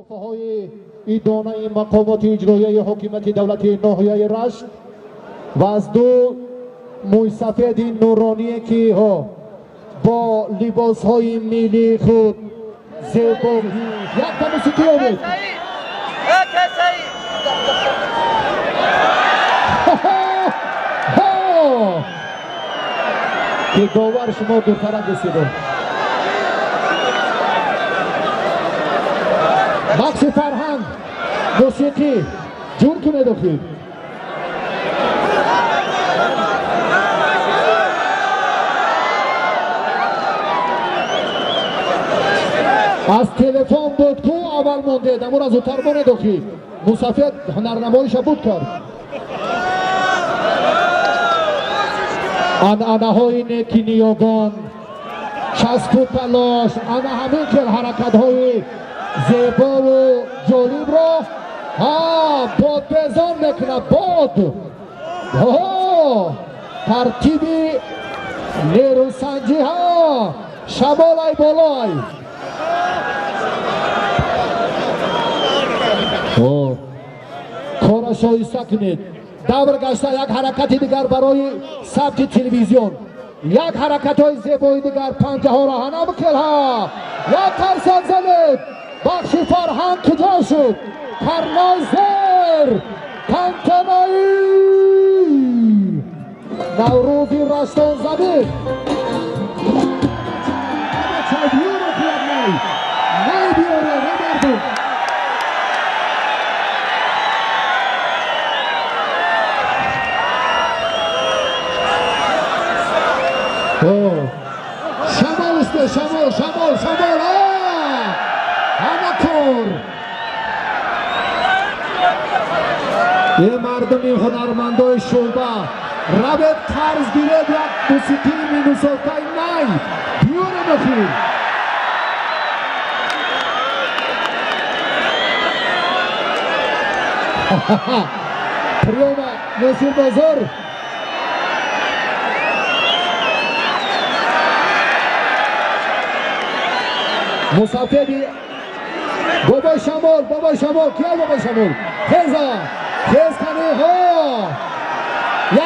Туҳфаҳои идонаи мақомоти иҷроияи ҳокимияти давлатии ноҳияи Рашт ва аз ду мӯйсафеди нуроние, ки ҳо бо либосҳои миллии худ зебо якта мусиқӣ ёбед. Саид! Ҳо! Ки довар шумо дуртарак ресиду. Бахши фарҳанг, мусиқӣ ҷур кунед охир. Аз телефон буд ку, аввал мондед, амура зудтар монед охир. Мусафед ҳунарнамоиша буд кард. Анъанаҳои неки ниёгон, часпу талош, ана ҳамин хел ҳаракатҳои зебову ҷолибро ҳа бодбезон мекунад. Бод тартиби нерӯсанҷӣ ҳа шамолай болой кора шоиста кунед. Давр гашта, як ҳаракати дигар барои сабти телевизион, як ҳаракатҳои зебои дигар, панҷаҳоро ҳанамхелҳа, як қарсак занед. Бахши фарҳанг куҷо шуд? Карнай зер, тантанаи Наврӯзи Раштон замин. Най биёре, мардум. Шамол усте, шамол, шамол, шамол, ҳама кор. Е мардуми ҳунармандои шӯъба, равед қарз гиред, як мусиқии минусовкаи най биёрем охир. Приёма Носир Бозор. Мусафеди бобои Шамол, бобои Шамол, кия бобои Шамол? Хеза, хез кани, ҳо!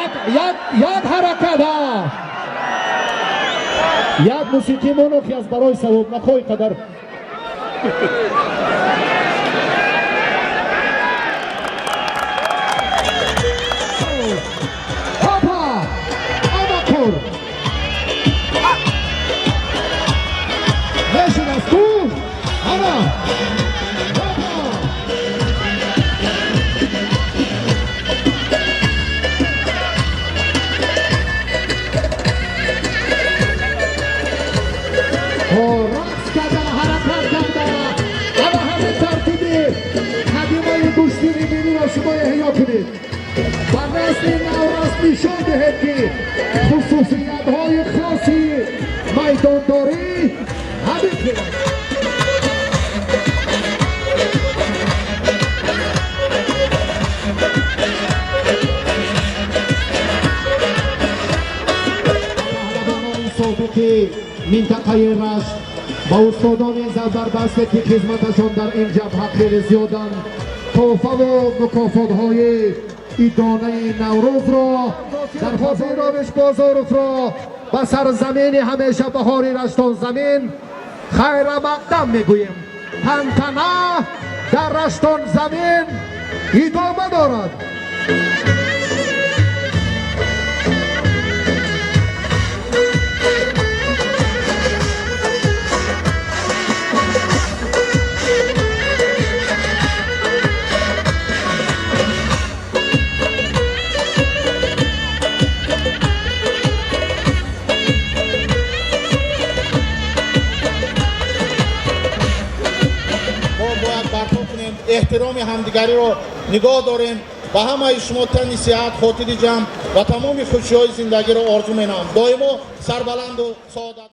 Як, як, як ҳаракат, ҳа! Як мусиқӣ монохи аз барои савоб нахоҳи қадар. Хопа! Амакур! Мешинас ку? Ана! Хопа! Рақс карда, ҳаракат карда, ана ҳамин тартиби қадимаи гӯштини миллиро шумо эҳё кунед, ба насли наврас нишон диҳед, ки хусусиятҳои хоси майдондорӣ ҳамин хел аст. Паҳлавонони собиқи минтақаи Рашт ба устодони забардасте, ки хизматашон дар ин ҷабҳа хеле зиёданд, тӯҳфаву мукофотҳои идонаи Наврӯзро дар Ровиш Бозоровро ба сарзамини ҳамеша баҳори Раштон замин хайрамақдам мегӯем. Тантана дар Раштон замин идома дорад. Мо бояд барпо кунем, эҳтироми ҳамдигариро нигоҳ дорем. Ба ҳамаи шумо тани сиҳат, хотири ҷамъ ва тамоми хушиҳои зиндагиро орзу менамоям. Доимо сарбаланду саодат.